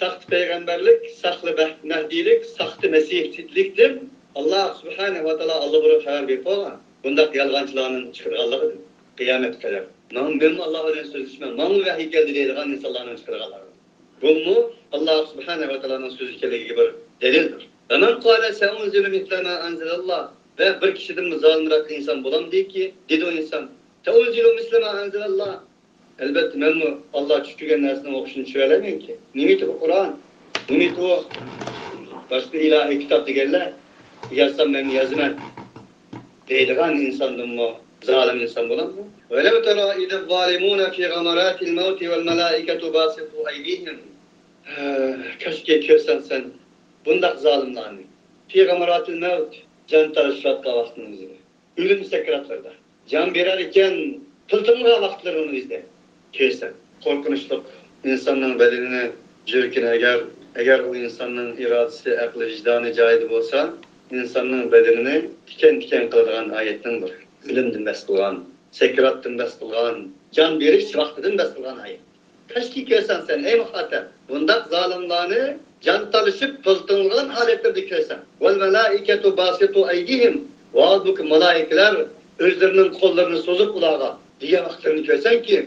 ساختا پەيغەمبەرلىك، ساختا مەھ-، مەھدىيلىك، ساختا مەسىھچىلىكتىن ئاللا سۇبھانەھۇ ۋە تائالا ئاللىبۇرۇن خەۋەر بېرىپ قويغان. بۇنداق يالغانچىلارنىڭ چىقىدىغانلىقىدىن. قىيامەتكە قەدەر. ماڭا، مەنمۇ ئاللا بىلەن سۆزلىشىمەن، ماڭا ۋەھىي كەلدى دەيدىغان ئىنسانلارنىڭ چىقىدىغانلىقىدىن. بۇمۇ ئاللا سۇبھانەھۇ ۋە تائالانىڭ سۆزى ئىكەنلىكىگە بىر دەلىلدۇر. ومن قال سأنزل مثل ما أنزل الله. ۋە بىر كىشىدىنمۇ زالىمراق ئىنسان بولامدىكى، دېدى ئۇ ئىنسان، سأنزل مثل ما أنزل الله. ئەلۋەتتە، مەنمۇ ئاللا چۈشۈرگەن نەرسىنىڭ ئوخشىشىنى چۈشۈرەلەيمەنكى. نېمىتى بۇ قۇرئان؟ نېمىتى ئۇ باشقا ئىلاھىي كىتاب دېگەنلەر؟ يازسام مەن يازىمەن. دەيدىغان ئىنساندىنمۇ زالىم ئىنسان بولامدۇ؟ ولو ترى إذ الظالمون في غمرات الموت والملائكة باسطو أيديهم. ھە، كاشكى كۆرسەڭ سەن بۇنداق زالىملارنى، في غمرات الموت، جان تالىشىۋاتقان ۋاقتىنىڭ ئۆزىدە، ئۆلۈم سەكراتلىرىدا، جان بېرەر ئىكەن، پىلتىڭلىغان ۋاقىتلىرىنىڭ ئۆزىدە كۆرسەڭ. قورقۇنچلۇق، ئىنساننىڭ بەدىنىنى، يۈرىكىنى، ئەگەر، ئەگەر ئۇ ئىنساننىڭ ئىرادىسى، ئەقلى، ۋىجدانى جايىدا بولسا، ئىنساننىڭ بەدىنىنى تىكەن-تىكەن قىلىدىغان ئايەتنىڭ بىرى. ئۆلۈمدىن بەس قىلغان، سەكراتتىن بەس قىلغان، جان بېرىش ۋاقتىدىن بەس قىلغان ئايەت. كاشكى كۆرسەڭ سەن، ئەي مۇخاتەپ، بۇنداق زالىملارنى، جان تالىشىپ پىلتىڭلىغان ھالەتلىرىدە كۆرسەڭ. والملائكة باسطو أيديهم، ۋە ھالبۇكى مالائىكىلەر ئۆزلىرىنىڭ قوللىرىنى سوزۇپ ئۇلارغا دېگەن ۋاقىتلىرىنى كۆرسەڭكى،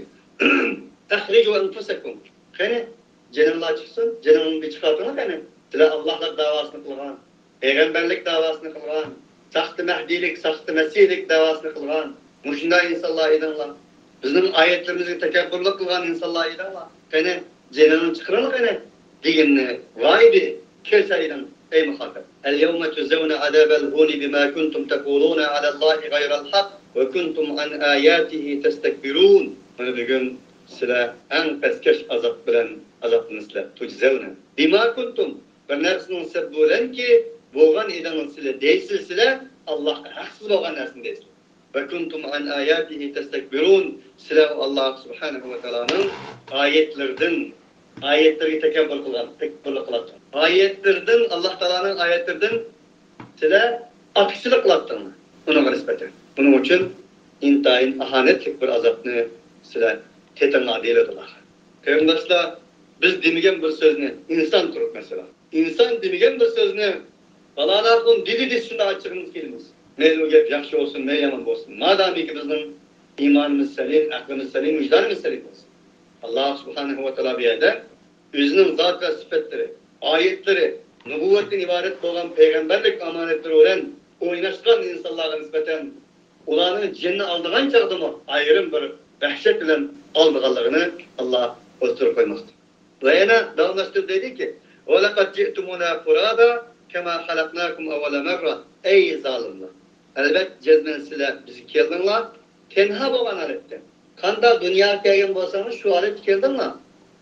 أخرجوا أنفسكم، قېنى، جېنىڭلار چىقسۇن، جېنىڭنى چىقارتىڭلار قېنى. سىلەر ئاللاھلىق داۋاسىنى قىلغان، پەيغەمبەرلىك داۋاسىنى قىلغان، ساختا مەھدىيلىك، ساختا مەسىھلىك داۋاسىنى قىلغان مۇشۇنداق ئىنسانلار ئىدىڭلار. بىزنىڭ ئايەتلىرىمىزگە تەكەببۇرلۇق قىلغان ئىنسانلار ئىدىڭلار. قېنى، جېنىڭنى چىقىرىڭلار قېنى، دېگىنىنى، ۋايدى، كۆرسە ئىدىڭ، ئەي مۇخاتەپ. اليوم تجزون عذاب الهون بما كنتم تقولون على الله غير الحق وكنتم عن آياته تستكبرون. مانا بۈگۈن سىلەر ئەڭ پەسكەش ئازاب بىلەن ئازابلىنىسىلەر. تجزون بما كنتم، بىر نەرسىنىڭ سەۋەبى بىلەنكى بولغان ئىدىڭلار سىلەر، دەيسىز سىلەر، ئاللاھقا ھەقسىز بولغان نەرسىنى دەيسىز. وكنتم عن آياته تستكبرون، سىلەر ئاللاھ سۇبھانەھۇ ۋە تائالانىڭ ئايەتلىرىدىن، ئايەتلىرىگە تەكەببۇر قىلغان، تەكەببۇرلۇق قىلاتتىڭلار. ئايەتلىرىدىن، ئاللاھ تائالانىڭ ئايەتلىرىدىن سىلەر ئاكىچىلىق قىلاتتىڭلار ئۇنىڭغا نىسبەتەن. بۇنىڭ ئۈچۈن ئىنتايىن ئاھانەتلىك بىر ئازابنى سىلەر تېتىڭلار دېيىلىدۇ. قېرىنداشلار، بىز دېمىگەن بىر سۆزنى ئىنسان تۇرۇپ، مەسىلەن، ئىنسان دېمىگەن بىر سۆزنى بالالاخۇن دېدى دېسە، شۇنداق ئاچچىقىمىز كېلىمىز. مەيلى ئۇ گەپ ياخشى بولسۇن، مەيلى يامان بولسۇن، مادامىكى بىزنىڭ ئىمانىمىز سەلىم، ئەقلىمىز سەلىم، ۋىجدانىمىز سەلىم بولسۇن. ئاللاھ سۇبھانەھۇ ۋە تائالا بۇ يەردە ئۆزىنىڭ زات ۋە سۈپەتلىرى، ئايەتلىرى، نۇبۇۋۋەتتىن ئىبارەت بولغان پەيغەمبەرلىك ئامانەتلىرى بىلەن ئويناشقان ئىنسانلارغا نىسبەتەن ئۇلارنىڭ جېنىنى ئالىدىغان چاغدىمۇ ئايرىم بىر دەھشەت بىلەن ئالىدىغانلىقىنى ئاللاھ ئوتتۇرىغا قويماقتا. ۋە يەنە داۋاملاشتۇرۇپ دەيدۇكى، ولقد جئتمونا فرادا كما خلقناكم أول مرة. ئەي زالىملار! ئەلۋەتتە، جەزمەن سىلەر بىزگە كەلدىڭلار، تەنھا بولغان ھالەتتە. قانداق دۇنياغا كەلگەن بولساڭلار، شۇ ھالەتتە كەلدىڭلار.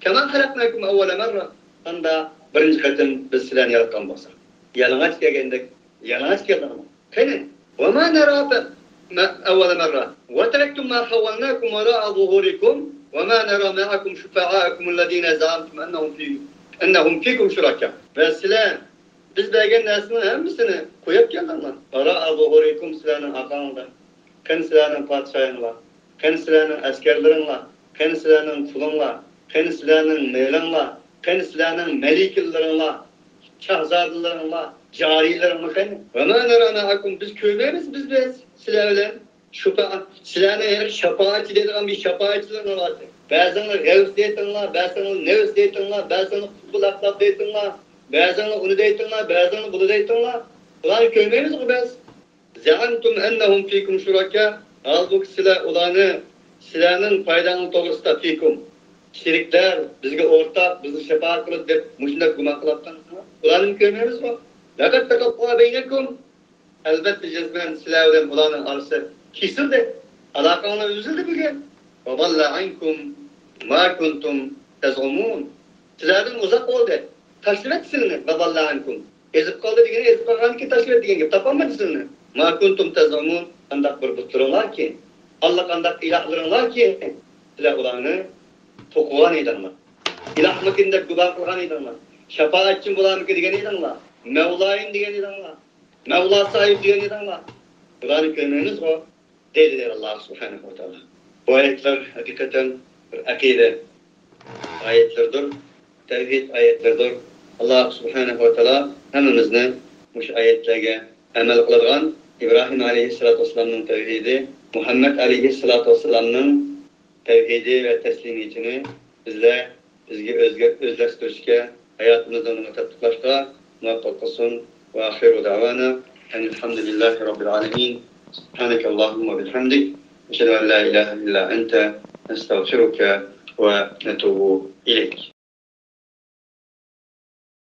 كما خلقناكم أول مرة. قانداق بىرىنچى قېتىم بىز سىلەرنى ياراتقان بولساق. يالىڭاچ كەلگەندەك، يالىڭاچ كەلدىڭلار. قېنى؟ وما نرى ف-، ما-، أول مرة. وتركتم ما خولناكم وراء ظهوركم وما نرى معكم شفعاءكم الذين زعمتم أنهم في-، أنهم فيكم شركاء. ۋە سىلەر بىز بەرگەن نەرسىنىڭ ھەممىسىنى قويۇپ كەلدىڭلار. وراء ظهوركم، سىلەرنىڭ ئارقاڭلاردا. قېنى سىلەرنىڭ پادىشاھىڭلار؟ قېنى سىلەرنىڭ ئەسكەرلىرىڭلار؟ قېنى سىلەرنىڭ پۇلۇڭلار؟ قېنى سىلەرنىڭ مېلىڭلار؟ قېنى سىلەرنىڭ مەلىكىلىرىڭلار، شاھزادىلىرىڭلار، جارىيلىرىڭلار قېنى؟ وما نرى معكم، بىز كۆرمەيمىز بىز، بىز سىلەر بىلەن شۇپا-، سىلەرنىڭ ھېلىقى شاپائەتچى دەيدىغان بىر شاپائەتچىلىرىڭلار بارتى. بەزىڭلار غەۋس دەيتىڭلار، بەزىڭلار نەۋس دەيتىڭلار، بەزىڭلار قۇتبۇل ئەقتاب دەيتىڭلار، بەزىڭلار ئۇنى دەيتىڭلار، بەزىڭلار بۇنى دەيتىڭلار. بۇلارنى كۆرمەيمىزغۇ بىز. زەئەمتۇم ئەننەھۇم فىكۇم شۇرەكا، ھالبۇكى سىلەر ئۇلارنى سىلەرنىڭ پايداڭلار توغرىسىدا، فىكۇم، شېرىكلەر، بىزگە ئورتاق، بىزگە شاپائەت قىلىدۇ دەپ مۇشۇنداق گۇمان قىلىۋاتقانسىلەر. ئۇلارنى كۆرمەيمىزغۇ. لەقەد تەقەتتەئە بەينەكۇم، ئەلۋەتتە جەزمەن سىلەر بىلەن ئۇلارنىڭ ئارىسى كېسىلدى. ئالاقاڭلار ئۈزۈلدى بۈگۈن. ۋە ضەللە ئەنكۇم ما كۇنتۇم تەزئۇمۇن. سىلەردىن ئۇزاق بولدى. تاشلىۋەتتى سىلىنى. ۋە ضەللە ئەنكۇم. ئېزىپ قالدى دېگىنى، ئېزىپ قالغاندىن كېيىن تاشلىۋەتتى دېگەن گەپ. تاپالمىدى سىلىنى. ما كۇنتۇم تەزئۇمۇن. قانداق بىر بۇتلىرىڭلاركى، ئاللىقانداق ئىلاھلىرىڭلاركى، سىلەر ئۇلارنى توقۇغان ئىدىڭلار. ئىلاھمىكىن دەپ گۇمان قىلغان ئىدىڭلار. شاپائەتچىم بولارمىكىن دېگەن ئىدىڭلار. مەۋلايىم دېگەن ئىدىڭلار. مەۋلا ساھىب دېگەن ئىدىڭلار. بۇلارنى كۆرمەيمىزغۇ. دەيدۇ ئاللاھ سۇبھانەھۇ ۋە تائالا. بۇ ئايەتلەر ھەقىقەتەن بىر ئەقىدە ئايەتلىرىدۇر، تەۋھىد ئايەتلىرىدۇر. ئاللاھ سۇبھانەھۇ ۋە تائالا ھەممىمىزنى مۇشۇ ئايەتلەرگە ئەمەل قىلىدىغان، ئىبراھىم ئەلەيھىسسالاتۇ ۋەسسالامنىڭ تەۋھىدى، مۇھەممەد ئەلەيھىسسالاتۇ ۋەسسالامنىڭ تەۋھىدى ۋە تەسلىمىيىتىنى بىزلەر بىزگە ئۆزگە-، ئۆزلەشتۈرۈشكە، ھاياتىمىزدا ئۇنىڭغا تەتبىقلاشقا مۇۋەپپەق قىلسۇن. وآخر دعوانا أن الحمد لله رب العالمين. سبحانك اللهم وبحمدك، نشهد أن لا إله إلا أنت، نستغفرك ونتوب إليك.